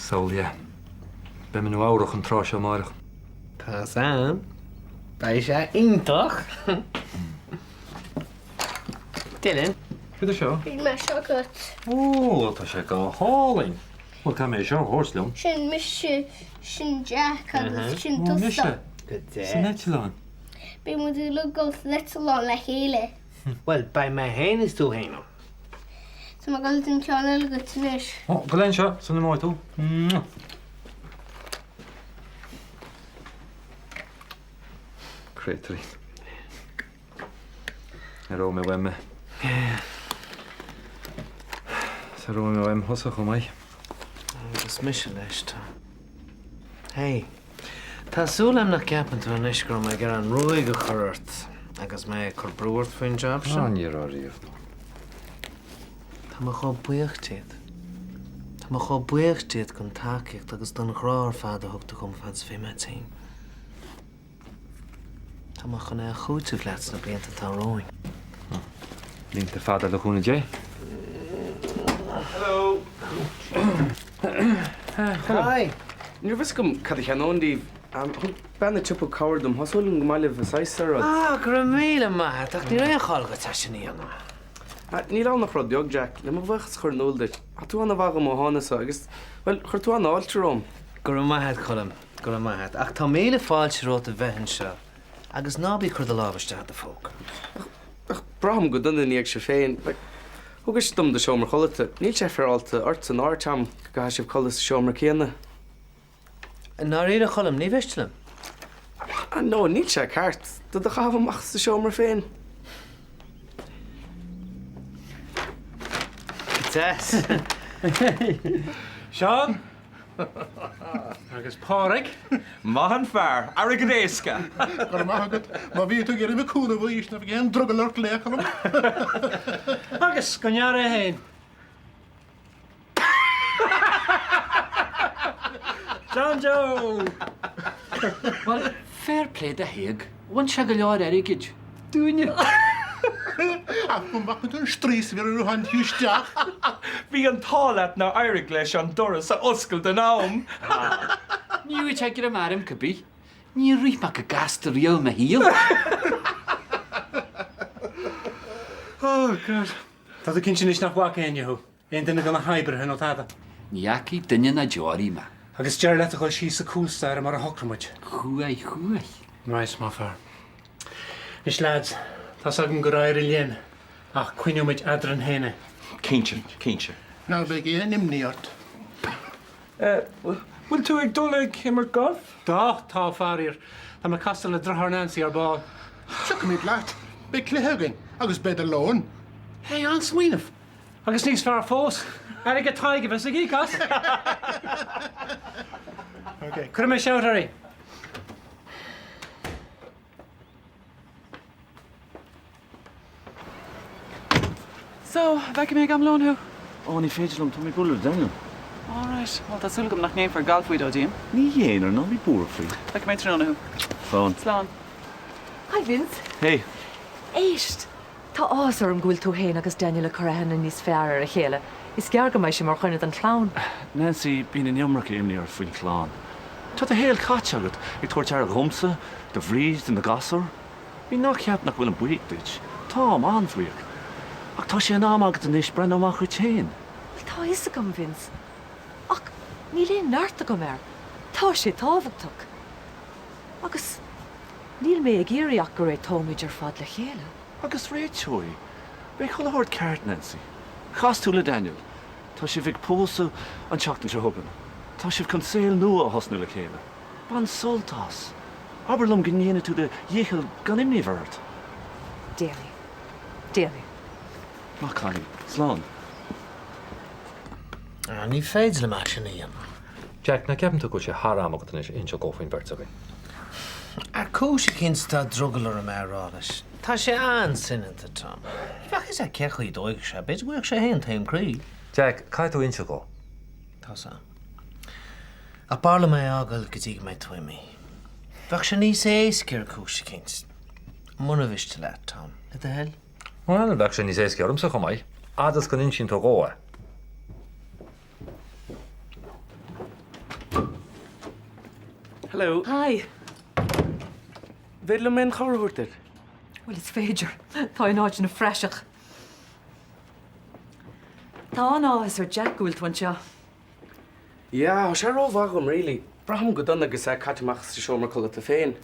Samhlaigh é. Beidh mé i Nua Eabhrac an tráth seo amáireach. Tá's a'm. Beidh sé iontach! Dylan. Cad é seo? Bhí mé seo agat. Ó, tá sé go hálainn. Bhuel, caithfidh mé é seo a thabhairt liom. Sin mise, sin Jack agus sin Ó, tusa. mise. Go dté. San eitleán. Beidh muid uilig ag dul san eitleán le chéile. Bhuel, beidh mé féin is tú féin ann. Tá mé ag dul don ceann eile duit anois. Ó, gabh i leith anseo, sula n-imeoidh tú. Créatúirín. Aireoidh mé uaim é. Is aireoidh mé uaim thusa chomh maith. Agus mise leis, tá. Hey, tá súil agam nach gceapann tú anois go raibh mé ag iarraidh an ruaig a chur ort agus mé ag cur brú ort faoin jab seo. Á, ní raibh riamh. Tá mé chomh buíoch díot. Tá mé chomh buíoch díot don tacaíocht agus don ghrá ar fad a thug tú dhom fad is a bhí mé tinn. Tá mé chun é a chúiteamh leat sna blianta atá romhainn. Blianta fada le cúnamh Dé. Hello. Hi. Ní raibh fhios agam cad a cheannóinn daoibh. Thug bean an tsiopa cabhair dom. Tá súil agam go maith libh an saghas seo rud. Ah, go raibh míle maith agat, ach ní raibh aon chall dhuit é sin a dhéanamh. Níl ann ach rud beag, Jack. Le mo bhuíochas a chur in iúl duit. Tá tú an-mhaith dhom ó thánas-sa agus, bhuel, chuir tú an-fháilte romham. Go raibh maith agat, Colm. Go raibh maith agat. Ach tá míle fáilte romhat a bheith anseo agus ná bí ag cur do lámh isteach i do phóca. Ach braithim go dona ina dhiaidh seo féin. Like, thugais dom do sheomra codlata. Níl sé féaráilte ortsa ná ar Tom go gcaithfidh sibh codladh sa seomra céanna. I ndáiríre, a Choilm, ní mhiste liom. Ah no, níl sé ceart do do chaitheamh amach as do sheomra féin. Go deas. Seán! Agus Pádraig. Maith an fear. Airgead éasca. Go raibh maith agat. Má bhí tú ag iarraidh mo cúnamh arís, ná bheadh aon drogall ort glaoch orm. Agus go ndeara é féin. John Joe! Bhuel, fair play do Thaidhg. Bhain sé go leor airgid. Dúinne. Ach go bhfaca tú an straois a bhí ar an tú isteach. Bhí an t-ádh leat nár éirigh leis an doras a oscailt in am. Ní raibh sé greim airm cibé. Níor rith mé chomh gasta riamh i mo shaol. Oh God. Tá tú cinnte anois nach bhfaca éinne thú? Aon duine de na hoibrithe nó tada? Ní fhacaidh duine ná deoraí mé. Agus d'éirigh leat a dhul síos an cúlstaighre mar a shocraigh muid? Chuaigh, chuaigh. Right, maith fear. Anois lads, tá's agam gur éirigh linn ach coinneoidh muid eadrainn féin é. Cinnte, cinnte. Ná beidh aon imní ort. Eh, bhfuil tú ag dul ag imirt gailf? Tá, tá, faraor. Tá mé ag castáil le deartháir Nancy ar ball. Tiocfaimid leat. Beidh cluiche againn agus beidh lón. Hey, an-smaoineamh! Agus níos fearr fós, airgead Tadhg a bheas ag íoc as! Ok, cuirfidh mé shout oraibh. So, bhfeicfidh mé ag am lóin thú? Ó, ní féidir liom, tá mé ag bualadh le Daniel. All right, bhuel tá súil agam nach ndéanfar galfbhaí dó díom. Ní dhéanfar, ná bí buartha faoi. Feicfidh mé tráthnóna thú. Slán. Slán. Hi Vince. Hey. Éist! Tá áthas orm go bhfuil tú féin agus Daniel ag cur aithne níos fearr ar a chéile. Is gearr go mbeidh sé mar dhuine den chlann. Nancy, bíonn an iomarca imní ort faoin chlann. Tá do shaol caite agat ag tabhairt aire dhomsa, do Bhríd, do na gasúir. I mean, ná ceap nach bhfuilim buíoch duit. Táim an-bhuíoch. Ach tá sé in am agat anois breathnú amach dhuit féin. Bhuel, tá a fhios agam, Vince. Ach níl aon neart agam air. Tá sé tábhachtach. Agus níl mé ag iarraidh ach go réiteoimid ar fad le chéile. Agus réiteoidh. Beidh chuile shórt ceart, Nancy. Chas tú le Daniel. Tá sibh ag pósadh an tseachtain seo chugainn. Tá sibh chun saol nua a thosnú le chéile. Bain sult as. Abair liom go ndéanfaidh tú do dhícheall gan imní a bheith ort. Déanfaidh. Déanfaidh. Maith cailín. Slán. Ah, ní féidir liom é sin a dhéanamh. Jack, nach gceapann tú go bhfuil sé thar am agat anois inseacht dhó faoin bheirt againn? Ar cúis eicínt tá drogall orm é a rá leis. Tá sé an-soineanta, Tom. Ní bheadh fhios agat cén chaoi a dtóigfeadh sé, b'fhéidir go bhfaigheadh sé féin taom croí. Jack, caithfidh tú inseacht dhó. Tá's a'm. Ach b'fhearr liom é a fhágáil go dtí go mbeidh tú imithe. Bheadh sé níos éasca ar cúis eicínt. Mura mhiste leat, Tom, le do thoil. Bhuel, bheadh sé níos éasca ormsa chomh maith, fhad is go n-insíonn tú dhó é. Hello. Hi. Féidir liom aon chabhair a thabhairt duit? Bhuel, is féidir. Tá in áit na praiseach. Tá an-áthas ar Jack go bhfuil tú anseo. Yeah, tá sé rómhaith dhom really. Braithim go dona agus é caite amach sa seomra codlata féin.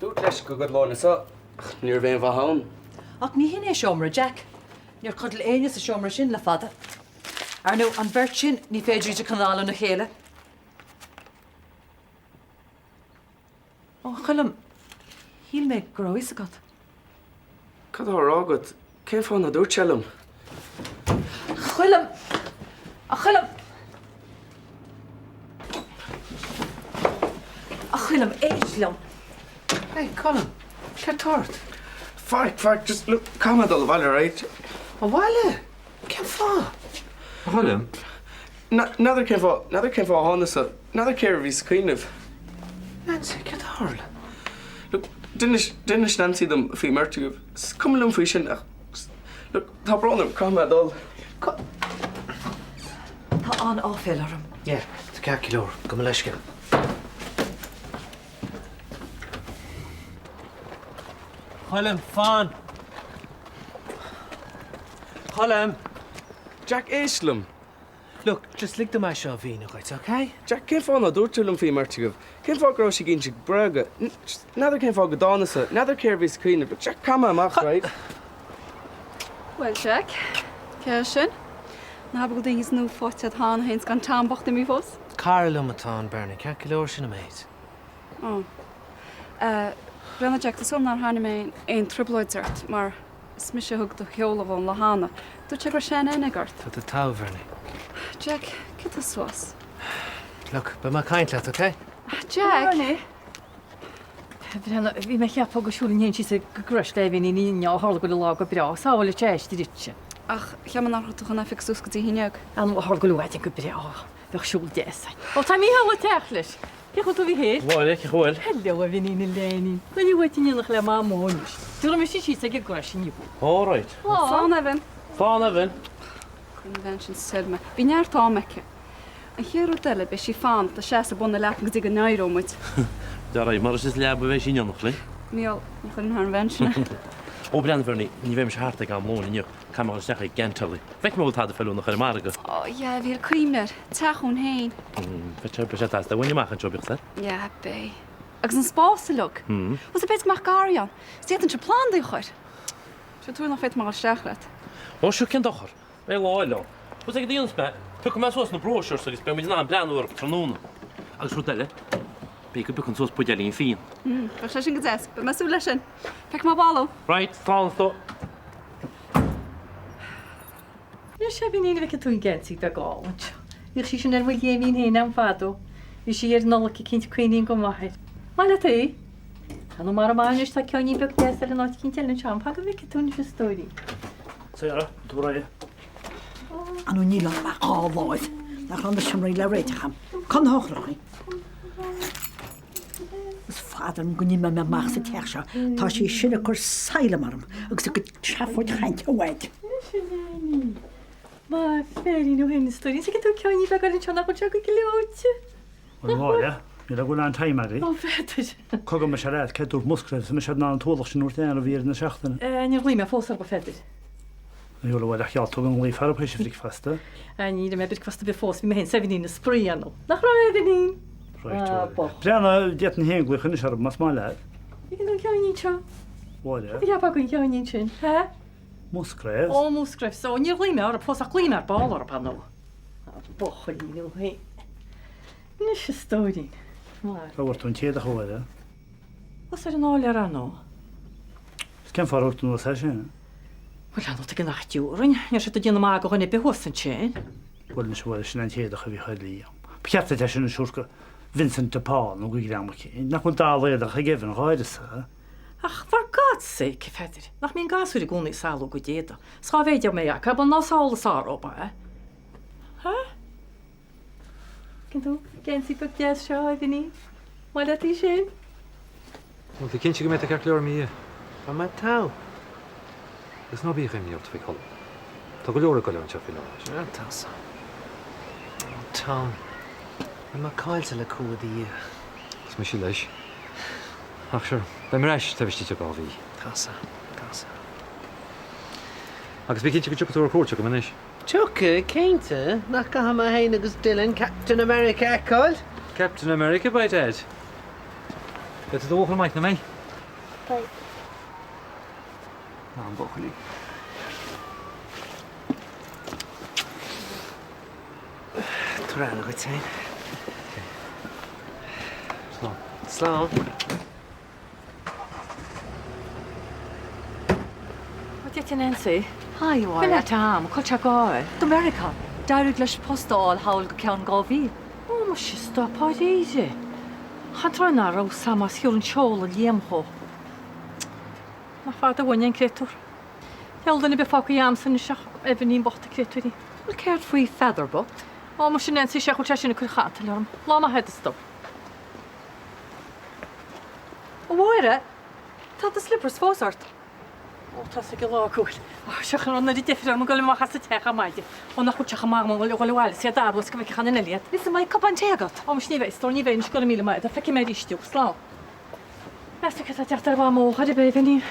Dúrt leis go gcodlóinn anseo, ach ní raibh aon mhaith ann. Ach ní hin é seomra Jack. Níor chodail éinne sa seomra sin le fada. Ar ndóigh, an bheirt sin, ní féidir iad a choinneáil óna chéile. Ó, a Choilm, shíl mé go raibh fhios agat. Cad tá á rá agat? Cén fáth nár dúirt sé liom? A Choilm! A Choilm! A Choilm, éist liom! Hey, Colm, céard tá ort? Faic, faic, just look, caithfidh mé dul abhaile, right? Abhaile? Cén fáth? A Choilm? N'fheadar cén fáth, n'fheadar cén fáth a thánasa, n'fheadar céard a bhí sa cuimhneamh. Nancy, céard a tharla? Look, d'inis, d'inis Nancy dom faoi an mbeirt agaibh. Is cuma liom faoi sin ach, look, tá brón orm, caithfidh mé dul. Tá an-áiféala orm. Yeah, tá ceart go leor, gabh mo leithscéal. Choilm, fan! Choilm! Jack, éist liom! Look, just lig dom é seo a mhíniú dhuit, ok? Jack, cén fáth nár dúirt tú liom faoi an mbeirt agaibh? Cén fáth go raibh sí ag insint bréaga? N'fheadar cén fáth go dtánasa, n'fheadar céard a bhí sa cuimhneamh, but Jack, caithfidh mé amach, right? Bhuel, Jack, cé hé sin? Ná habair go bhfuil duine éicint nua faighte agat cheana féin 's gan Tom bocht imithe fós? Cara liom atá ann, Bernie, ceart go leor sin an méid. Ó. Eh, breathnaigh Jack, tá súil agam nár tharraing mé aon trioblóid ort, mar is mise a thug do sheoladh dhó an lá cheana. Dúirt sé go raibh sean-aithne aige ort. Tá tú togha, Bernie. Jack, céard tá suas? Look, beidh mé ag caint leat, ok? Jack! Bernie! Breathnaigh, bhí mé ag ceapadh go siúlfainn féin síos ag an gCrois le Eibhín Ní Fhinn, ó tharla go bhfuil an lá go breá. Sábháil an teist duitse. Ach cheap mé nach raibh tú chun oifig suas go dtí a haon dhéag. Ar ndóigh, tharla go bhfuil an mhaidin go breá. Bheadh siúl deas againn. Ó, tá Mícheál ag teacht leis. Cén chaoi a bhfuil tú a Mhíchéil? Mháire, cén chaoi a bhfuil? Hello, a Bheainín, a léinín. Coinnigh uait in éineacht le Mamó anois. Tabharfaidh mise síos ag an gCrois inniu. All right. Slán, Evan. Slán, Evan. Chuir an bhean sin soir mé. Bhí neart ama aici. An chéad rud eile, beidh sí ag fanacht ag seasamh bun na leapan go dtí go n-éireoidh muid. Alright, mar is sa leaba a bheidh sí in éineacht linn. Mícheál, ní chuirfinn thar an bhean sin é. Ó, breathnaigh, Bernie, ní bheidh mise thart ag am lóin inniu. Caithfidh mé dhul isteach ag Gentelli. Feicfidh mé an bhfuil tada feiliúnach ar an margadh. Ó, yeah, a Mhíchíl, cuimhnigh air. Teach dhúinn féin. Beidh sé, beidh sé ag teastáil uainn amach anseo, bíodh 's air. Yeah, beidh. Agus an spás uilig. Bhuel, b'fhéidir go mbeadh garraí ann. Is d'fhéadfainnse plandaí a chur. Sé trua nach bhféadfadh mé dhul isteach leat. Ó, sure, cén dochar? Beidh lá eile ann. Bhuel, ag an aontas mé, piocfaidh mé suas na brochures agus beidh muid in ann breathnú orthu tráthnóna. Agus rud eile, b'fhéidir go bpiocfainn suas buidéilín fíon. Bheadh sé sin go deas. Beidh mé ag súil leis sin. Feicfidh mé abhaile thú. Right, slán so. Anois, a Bheainín, an bhfeiceann tú an geansaí beag álainn seo. Bhíodh sí sin ar mo Léimín féin am fadó. Bhí sí ar Nollaig eicínt, cuimhním go maith air. Maith leat í? Tá nó mara maith anois, tá ceainnín beag deas eile in áit eicínt eile anseo. Fan go bhfeice tú anois a stóirín. Sarah, tú réidh? Ar ndóigh níl ionam ach 2 láimh nach raibh na seomraí le réiteach a'm. Cá na heochrachaí? Is fada orm go n-imeoidh mé amach as an teach seo. Tá sí sin ag cur saighleam orm agus a cuid seafóid chainte uaid. Anois a Léinín, maith féirín ó shin a stóirín. Feiceann tú ceainnín beag eile anseo nach bhfuil sé go gleoite? Bhuel, a Mháire, ní raibh go leor time agaibh. Ó, b'fhéidir. Cogar mise leat, céard dúirt Musgraves, an mbeidh siad in ann an t-ualach sin a thabhairt air a bhí ar na seachtaine? Níor ghlaoigh mé fós orthu, a Pheadair. Bhuel, a Mháire, gheall tú go nglaoifeá orthu théis an bhricfeasta. Ní raibh mé bricfeasta ar bith fós, bhí mé féin 's Eibhnín ag spraoi, ar ndóigh. Nach raibh, Eibhnín? Right, a Mháire. Breathnaigh, d'fhéadfainn féin glaoch anois orthu, más maith leat. Feiceann tú an ceainnín seo? Mháire. Cad a cheapfá den cheainnín sin, hé? Musgraves. Ó, Musgraves, ó, níor ghlaoigh mé orthu fós ach glaofaidh mé ar ball orthu, ar ndóigh. Á, buachaillín ó shin. Anois, a stóirín. Maith. Cá bhfuair tú an t-éadach, a Mháire? Thuas ar an áiléar, ar ndóigh. Is cén fáth ar thug tú anuas é sin? Bhuel, ar ndóigh, tuigeann nach dtiúrainn. Ní raibh siad ag déanamh magadh dhuine ar bith thuas ansin. Bhuel, anois, a Mháire, sin an t-éadach a bhíodh ar Liam. Ba cheart duit é sin a thabhairt go Vincent de Paul nó go dream eicínt. Nach bhfuil dall éadach ag Evan dhá uireasa? Ach for God's sake, a Pheadair, nach mbíonn gasúir i gcónaí ag salú a gcuid éadaigh? 'S dhá mhéid mé acu, ba ná samhla sáróba é. Há? Feiceann tú an geansaí beag deas seo, a Eibhnín? Maith leat í sin? Bhfuil tú cinnte go mbeidh tú ceart go leor i mo dhiaidh? Tá mé togha. Agus ná bíodh imní ort faoi Cholm. Tá go leor ag goil anseo faoi láthair. Ah, tá san. Oh, Tom. Bhí mé caillte le cúnamh Dé. Is mise leis. Ach sure, beidh mé ar ais taobh istigh de dha mhí. Tá's a'm, tá's a'm. Agus bí cinnte go dtiocfaidh tú ar cuairt chugam anois. Tiocfaidh, cinnte. Nach gcaithfidh mé féin agus Dylan Captain America a fheiceáil? Captain America, by dad. Beidh tú i do bhuachaill maith, nach mbeidh? Beidh. Maith an buachaill í. Tabhair aire dhuit féin. Slán. Slán. Ó Dia duit a Nancy. Hi, a Mháire. Bhfuil leat am, cá bhfuil sé ag gabháil? Go Meiriceá. D'éirigh leis post a fháil thall go ceann dha mhí. Ó, muise, stop dháiríre. Chan tráth ná raibh 's a'm as shiúl an seoladh Liam dhó. Nach fada uainn an créatúr. Níl duine ar bith fágtha a'msa anois ach Eibhnín bocht an créatúirín. Bhuel céard faoi Pheadar bocht? Ó, muise Nancy, sé go bhfuil sé sin ag cur chantail orm. Lá maith a'd a stór. A Mháire, tá do slippers fós ort. Ó, tá's ag an lá go bhfuil. Ó, seo an rud nuair a deifir orm ag dul amach as an teach ar maidin. Ó, nach bhfuil sé chomh maith agam a dhul abhaile is iad a athrú is go bhfeicfeadh an duine eile iad. Is an mbeidh cupán tae agat? Ó, muise ní bheidh, a stór, ní bheidh anois, go raibh míle maith agat. Feicfidh mé arís thú. Slán. Meas tú céard atá ag teacht ar Mhamó chor ar bith, a Bheainín?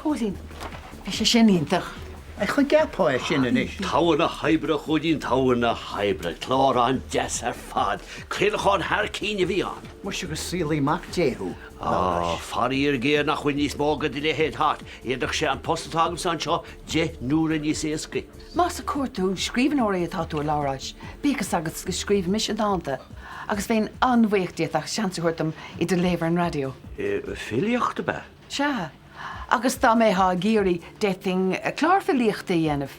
Cóilín, bhí sé sin iontach. Cha gceapfá é sin anois. Togha na hoibre, a Chóilín, togha na hoibre. Clár an-deas ar fad. Craolachán thar cinn a bhí ann. Muise go saolaí Mac Dé thú, a Labhráis. Faraor géar nach bhfuil níos mó de do leithéid thart. Dhéanfadh sé an post atá agamsa anseo 10 n-uaire níos éascaí. Más ag cuartú scríbhneoirí atá tú, a Labhráis, bíodh fhios agat go scríobhann mise dánta agus bheinn an-bhuíoch díot ach seans a thabhairt dom iad a léamh ar an raidió. Filíocht, ab ea? Sea. Agus dá mbeifeá ag iarraidh, d'fhéadfainn clár filíochta a dhéanamh,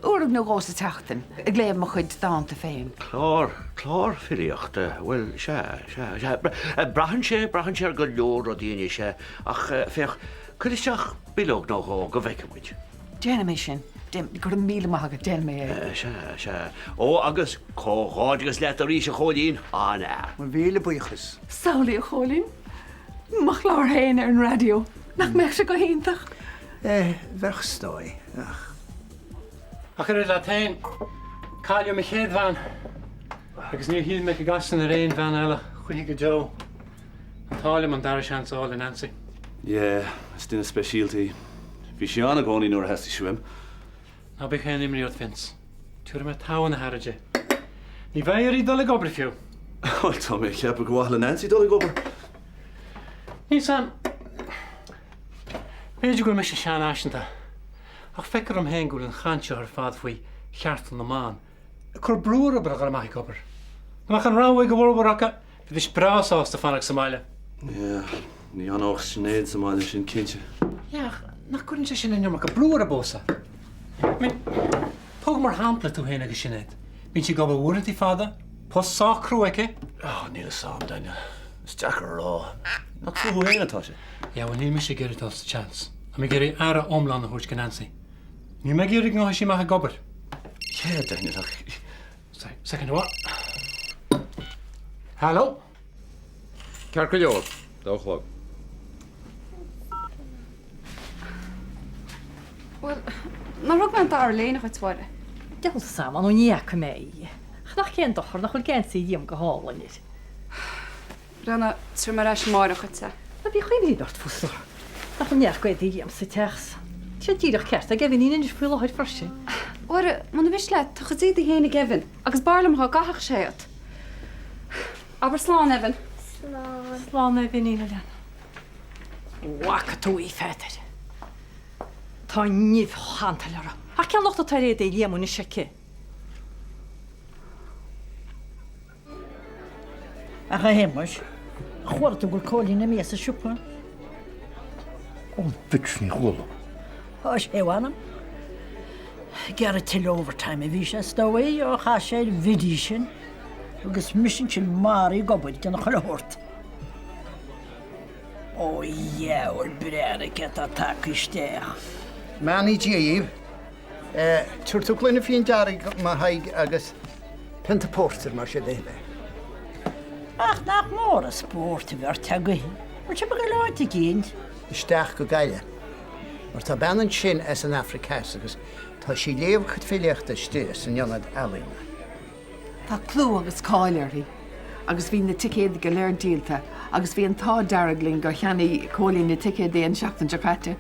uair nó dhó sa tseachtain, ag léamh mo chuid dánta féin. Clár, clár filíochta, bhuel, sea, sea, sea. Braitheann sé, braitheann sé ar go leor rudaí anois, ach féach, cuir isteach bileog nó dhó go bhfeicfidh muid. Déanfaidh mé sin. Go raibh míle maith agat, déanfaidh mé é. Sea, sea. Ó, agus comhghairdeachas leat arís, a Chóilín, an-fhear. Mo mhíle buíochas. Samhlaigh, a Chóilín, mo chlár féin ar an raidió. Nach mbeadh sé go hiontach? Eh, bheadh is dóigh, ach. Ach oiread leat féin, cailleadh mo chéad bhean agus níor shíl mé go gcasfainn ar aon bhean eile choíche go deo. An t-ádh liom an dara seans a fháil le Nancy. Yeah, is duine speisialta í. Bhí sí ann i gcónaí nuair a theastaigh sí uaim. Ná bíodh aon imní ort, Vince. Tabharfaidh mé togha na haire di. Ní bheidh uirthi dul ag obair fiú. Bhuel, tá mé ag ceapadh gur mhaith le Nancy dul ag obair. Níl 's a'm. B'fhéidir go bhfuil mise seanfhaiseanta, ach feictear dom féin go bhfuil an chaint seo ar fad faoi chearta na mban ag cur brú orthu a dhul amach ag obair. Dá mbeadh an rogha ag a bhformhór acu, bheidís breá sásta fanacht sa mbaile. Yeah, ní fhanódh Sinéad sa mbaile, sin cinnte. Yeah, ach nach gcuireann sé sin an iomarca brú ar an bpósadh? I mean, tóg mar shampla tú féin agus Sinéad. Bíonn sí ag obair uaireanta fada, post sách crua aici. Oh, níl 'fhios a'm, Daniel. Is deacair a rá. Nach fúthu féin atá sé? Yeah, bhuel níl mise ag iarraidh dul sa tseans. Tá mé ag iarraidh aire iomlán a thabhairt go Nancy. Níl mé ag iarraidh go ngabhfaidh sí amach ag obair. Yeah, Daniel, ach... Sorry, second what? Hello? Ceart go leor, dó a chlog. Bhuel, nár thug mé an dara léine dhuit, a Mháire? Deabhal 'fhios a'm, nó ní fhaca mé í. Ach nach cén dochar, nach bhfuil geansaí Liam go hálainn air. Bréanainn, tabharfaidh mé ar ais amárach dhuit é. Ná bíodh imní ort fúthu. Nach bhfuil neart éadaí Liam sa teach 's tá sé díreach ceart ag Eibhín anois faoi láthair freisin. A Mháire, muna mhiste leat, tá a chuid éadaí féin ag Evan agus b'fhearr liom dhá gcaithfeadh sé iad. Abair slán, Evan. Slán. Slán, a Eibhíní, a leana. Bhfaca tú í, Pheadair? Tá nimh chantail uirthi. Ach cén locht atá ar éadaí Liam anois aici? Ach a Shéamais, chuala tú go bhfuil Cóilín imithe as an siopa? Ó, duit ní chuala. Tá sé, a mh'anam. Ag iarraidh tuilleadh overtime a bhí sé, is dóigh, ó chaith sé ar Bhiddy sin. Agus mise ansin maraithe ag obair, ag déanamh chuile shórt. Ó, a dheabhail, breathnaigh cé atá tagtha isteach. Beannaí Dé dhaoibh. Tabhair tú gloine fíon dearg dom a Thaidhg agus pionta pórtair mar sin é. Ach nach mór an spórt an bheirt agaibh. Bhfuil sibh ag dul áit eicínt? Isteach go Gaillimh. Mar tá bean ansin as an Afraic Theas agus tá sí ag léamh a cuid filíochta istigh san Ionad Ealaíona. Tá clú agus cáil uirthi agus bhí na ticéid go léir díolta agus bhí an t-ádh dearg linn gur cheannaigh Cóilín na ticéadaí an tseachtain seo caite.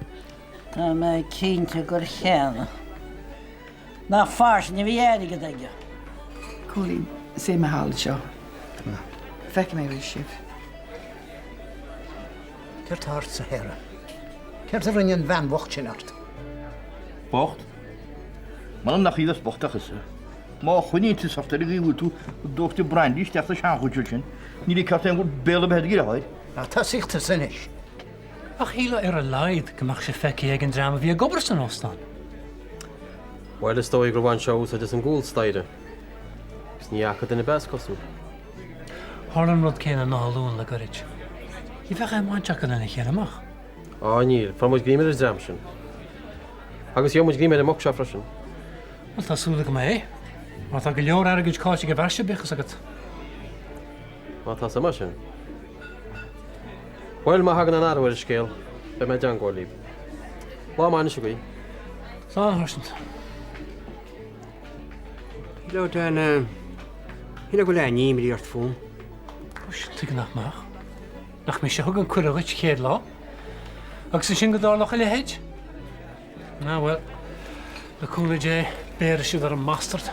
Tá mé cinnte gur cheannaigh. Nach fairsing a bhí airgead aige. Cóilín, suigh mé thall anseo. Feicfidh mé arís sibh. Céard tá ort, a Shéara? Céard a rinne an bhean bhocht sin ort? Bocht? M'anam nach í bheas bocht ach ise. Má choinníonn tú sort ar an gcaoi a bhfuil tú ag dóirteadh brandy isteach sa seanchuid sin, níl ag ceart aon gur béal a bheith ag deartháir. Ná tosaigh tusa anois. Ach shílfeá ar a laghad go mbeadh sé feicthe ag an dream a bhí ag obair san óstán. Bhuel, is dóigh gur bhain sé úsáid as an gcúl staighre. Agus ní fhaca duine ar bith é, is cosúil. Tharla an rud céanna in Áth Luain le goirid. Ní bheadh aon bhaint acu lena chéile amach. Á, níl. Fuair muid greim ar an dream sin. Agus gheobhaidh muid greim ar an mboc seo freisin. Bhuel, tá súil agam é. Mar tá go leor airgid caillte ag an bhfear seo, bíodh fhios agat. Má tá sé mar sin. Bhuel, má thagann aon athrú ar an scéal, beidh mé i dteangmháil libh. Lá maith anois agaibh. Slán, a Sháirsint. Hello, Dan. Shíl mé go bhfuil aon imní ort fúm. Muise, tuige nach mbeadh? Nach mise a thug an cuireadh dhuit chéad lá? Agus ansin go dtarlódh a leithéid? Ah, bhuel. Le cúnamh Dé, béarfaidh siad ar an mbastard.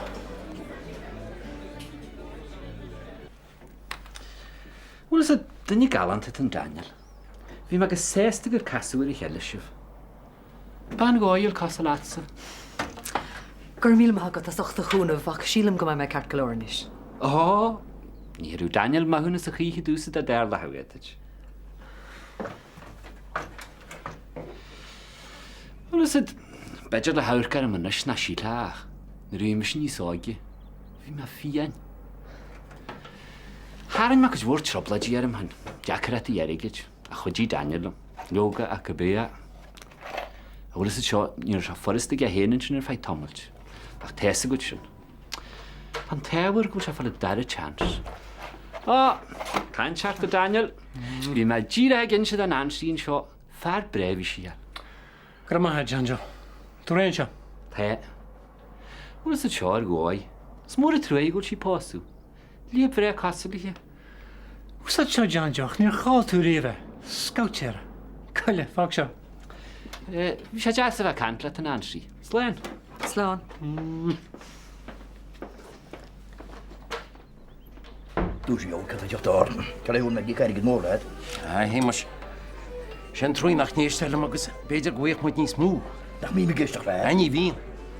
Bhuel, is duine galánta atá in Daniel. Bhí mé go sásta gur casadh ar a chéile sibh. Bean dhóighiúil cosúil leatsa. Go raibh míle maith agat as ucht do chúnamh ach sílim go mbeidh mé ceart go leor anois. Ó! Ní thabharfadh Daniel maithiúnas a choíche domhsa dá dtarlódh a dhath duit. Bhuel, is ea, b'fhéidir le hamharc orm anois nach sílfeá ach nuair a bhí mise níos óige, bhí mé fiáin. Tharraing mé cuid mhór trioblóidí orm féin, deacrachtaí airgid, ach chuidigh Daniel liom, leoga ach gurb é. Bhuel, is ea seo, ní raibh sé furasta aige féin ansin ar feadh tamaill, ach tá fhios agat sin. Tá an t-ádh air go bhfuil sé ag fáil an dara chance. Á, caint do Daniel. Bhí mé díreach ag inse do Nancy anseo, fear breá a bhí sí. Go raibh maith agat, John Joe. Tú réidh anseo? Tá. Bhuel, is ea seo ar dhóigh. Is mór an truaighe go bhfuil sí ag pósadh. Liab bhreá cosúil léi. Úsáid seo, John Joe, ach níor chaill tú riamh é. Scabhtéara. Coille, fág seo. Bhí sé deas a bheith ag caint leat, a Nancy. Slán. Slán. Dúirt Joe, cad é teacht orm? Cad é bhfuil mé ag íoc airgead mór leat? A Shéamais, sé an truaí nach n-éistear liom agus b'fhéidir go bhfaigheadh muid níos mó. Nach mbím ag éisteacht leat? A ní bhíonn.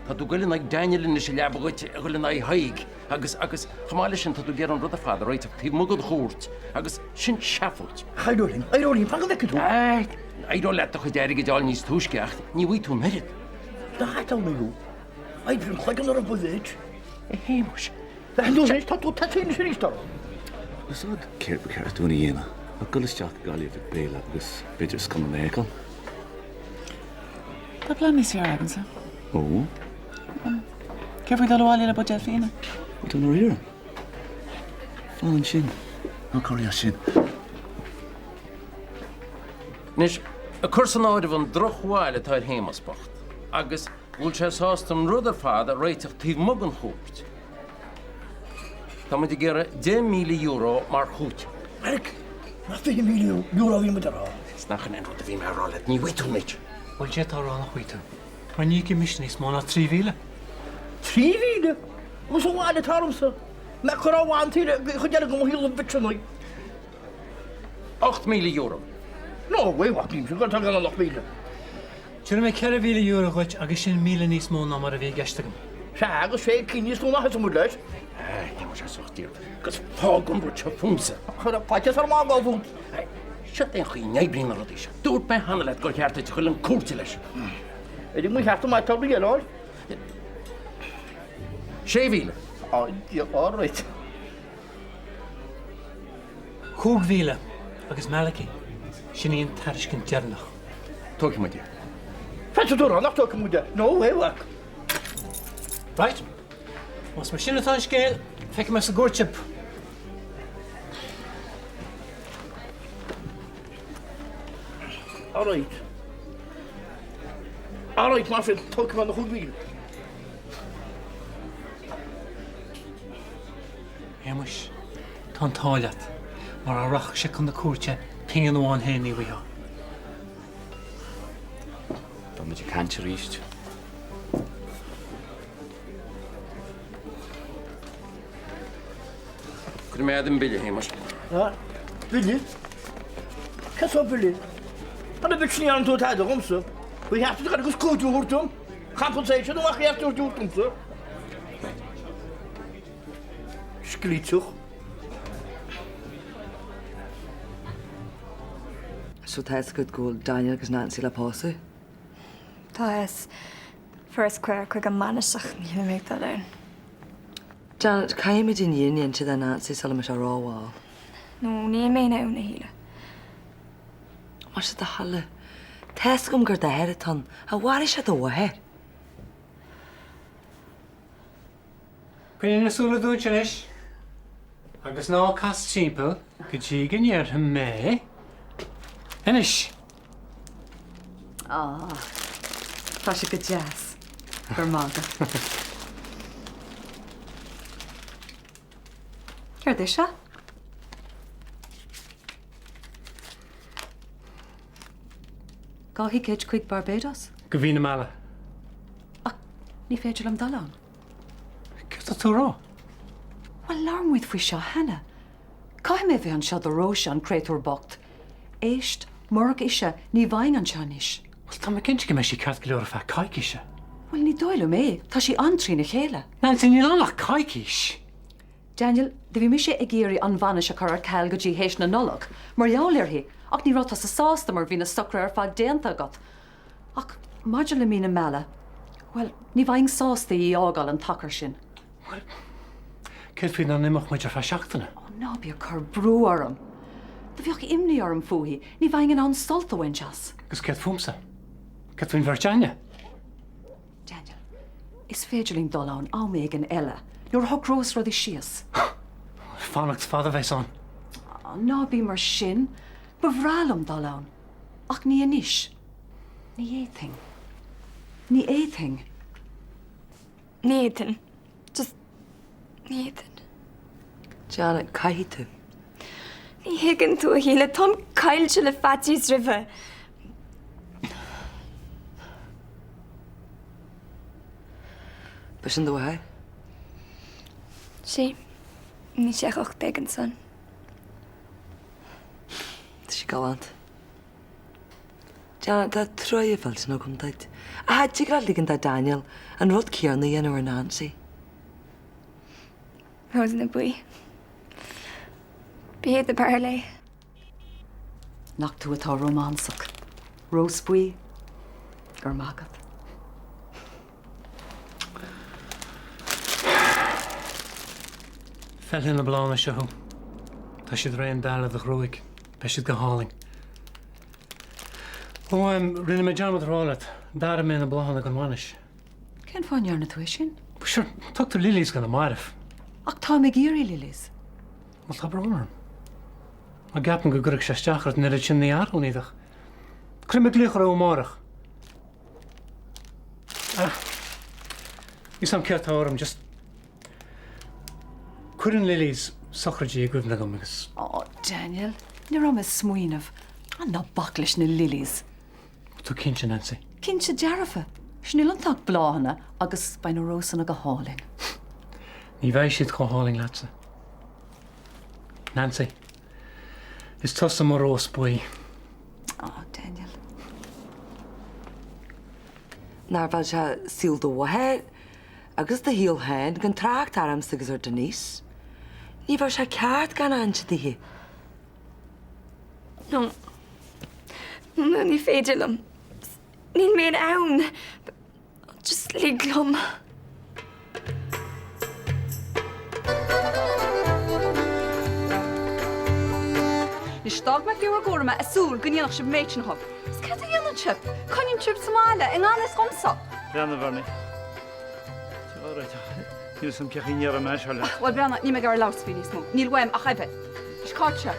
Tá tú ag goil in aghaidh Daniel anois i leaba dhuit a ghoil in aghaidh Thaidhg agus, agus chomh maith leis sin tá tú ag iarraidh an rud ar fad a réiteach taobh amuigh den chúirt agus sin seafóid. Éireoidh linn, éireoidh linn, fan go bhfeicfidh tú. Éireoidh leat do chuid airgid a fháil níos túisce ach ní bhfaighidh tú an oiread. Nach ait ann thú? Oibrigh an cloigeann orm ba mhéid. A Shéamais. Bheith nó anois, tá tú tosaithe anois arís orm. Is ea, céard ba cheart dúinn a dhéanamh ach dul isteach go Gaillimh ag béile agus b'fhéidir scannán a fheiceáil? Tá plean níos fearr agamsa. Ó? Céard faoi dul abhaile le buidéal fíona? Bhfuil tú i ndáiríre? Fan ansin. Ná corraigh as sin. Anois, ag cur san áireamh an drochbhail atá ar Shéamas bocht, agus go bhfuil sé sásta an rud ar fad a réiteach taobh amuigh den chúirt, Tá muid ag iarraidh €10,000 mar chúiteamh. Eric, Nach €20,000 a bhí muid a rá? Is nach in é an rud a bhí mé a rá leat, ní bhfaighidh tú anois. Bhuel, d'fhéadfá a rá nach bhfaighidh tú. Mar ní íocfaidh mise níos mó ná 3,000. 3,000? Agus an bhail atá ormsa? Mé ag cur á bhaint an chuid eile de mo shaol an bhitseanna. €8,000. No way, what níl sé gan an 8,000. Tabharfaidh mé €4,000 dhuit agus sin 1,000 níos mó ná mar a bhí i gceist agam. Sea, agus sé cinn níos mó ná thosaigh muid leis. Ní raibh sé sách daor. Agus fág an rud seo fúmsa. Chuir a faitíos orm á gabháil fút. Seo é an chaoi a n-oibríonn na rudaí seo. Dúirt mé cheana leat gur cheart duit a dhul chun cúirte leis. Ar mo cheart amach tá rudaí eile air. 6,000. Á, Dia ár réiteach. 5,000 agus Malachy, sin í an tairiscint deireanach. Tógfaidh muid é. Féadfaidh tú a rá nach dtógfaidh muid é. No way, mhac. Right. Más mar sin atá an scéal, feicfidh mé sa gcúirt sibh. Alright. Alright, mar sin, tógfaidh mé na 5,000. Shéamais, tá an t-ádh leat, mar dá rachadh sé chun na cúirte, pingin amháin féin ní bhfaighfeá. Beidh muid ag caint arís. Cuirfidh mé an bille, a Shéamais. Ha? Bille? Cén sórt bille? An bhfuil sin an tú tada dhomsa? Ba cheart duit agus cúiteamh a thabhairt dom. Compensation nó ach cheart duit a thabhairt domsa. Sclíteach. So tá fhios agat go bhfuil Daniel agus Nancy le pósadh? Tá fhios. Fuaireas cuireadh chuig an mbainis ach níl mé ag dul ann. Janet, caithfimid an fhírinne a inse do Nancy sula mbeidh sé rómhall. No, níl mé in ann, a Shíle. Más é do thoil é. Tá fhios agam gur d'athair atá ann, ach mharaigh sé do mháthair. Coinnigh na súile dúnta anois agus ná cas timpeall go dtí go ndéarfaidh mé anois. Á, tá sé go deas. Go raibh maith agat. Céard é seo? 2 thicéad chuig Barbados? Go mí na meala. Ní féidir liom dul ann. Céard tá tú a rá? Bhuel, labhair muid faoi seo cheana. Caithfidh mé a bheith anseo do Róise, an créatúr bocht. Éist, murach ise, ní bheinn anseo anois. Bhuel, tá mé cinnte go mbeidh sí ceart go leor ar feadh coicíse. Bhuel, ní dóigh liom é. Tá sí an-trína chéile. Nancy, níl ann ach coicís! Daniel, do bhí mise ag iarraidh an bhainis a chur ar ceal go dtí théis na Nollag, mar gheall uirthi, ach ní raibh tusa sásta mar bhí na socruithe ar fad déanta agat. Ach maidir le mí na meala, bhuel, ní bheinn sásta í a fhágáil an t-achar sin. Bhuel, céard faoi dá n-imeodh muid ar feadh seachtaine? Ó, ná bí ag cur brú orm. Do bheadh imní orm fúithi, ní bheinn in ann sult a bhaint as. Agus céard fúmsa? Céard faoin bheirt againne? Daniel, Is féidir linn dul ann am éigin eile, nuair a shocrós rudaí síos. Fanacht fada a bheas ann. Ná bí mar sin. Ba bhreá liom dul ann. Ach ní anois. Ní fhéadfainn. Ní fhéadfainn. Ní fhéadfainn. Just, ní fhéadfainn. Janet, caithfidh tú. Ní thuigeann tú, a Shíle. Táim caillte le faitíos roimhe. B'shin do mháthair? Sí. Ní sé 18 ansan. Tá sí galánta. Janet, tá truaighe mhillteanach agam duit. Ach cha dtig leat ligean do Daniel an rud céanna a dhéanamh ar Nancy. Rósanna buí. B'iad ab fhearr léi. Nach tú atá rómánsach. Rós buí. Go raibh maith agat. Feilfidh na bláthanna seo thú. Tá siad ar aon dath le do ghruaig. Beidh siad go hálainn. Ó, rinne mé dearmad a rá leat, d'athraigh mé na bláthanna don bhainis. Cén fáth a ndearna tú é sin? Sure, tugtar lilies do na mairbh. Ach táim ag iarraidh lilies. Bhuel, tá brón orm. Má gceapaim go gcuirfeadh sé isteach ort an oiread sin ní athróinn iad ach cuirfidh mé glaoch orthu amárach. Ah, níl 's a'm céard tá orm, just cuireann lilies sochraidí i gcuimhne dom agus. Ó, Daniel, ní raibh mé ag smaoineamh. Ah, ná bac leis na lilies. Tú cinnte, Nancy? Cinnte dearfa. Sin níl iontu ach bláthanna agus beidh na rósanna go hálainn. Ní bheidh siad chomh hálainn leatsa. Nancy, is tusa mo rós buí. Aw, Daniel. Nár mheall sé saol do mháthar agus do shaol féin gan trácht ormsa agus ar Denise. Ní bheadh sé ceart gan a inse daoithe. No. No, ní féidir liom. Níl mé in ann. Just lig liom. Anois d'fhág mé faoi bhur gcúram é ag súil go ndéanfadh sibh an méid sin dhom. Is céard a dhéanann sibh? Coinníonn sibh sa mbaile i ngan fhios dhomsa. Breathnaigh, a Bhernie. All right, níl 'fhios a'm cén chaoi a ndéarfaidh mé seo leat. Bhuel, breathnaigh, níl mé ag iarraidh labhairt faoi níos mó. Níl uaim ach uimhir. Anois, cá bhfuil sé?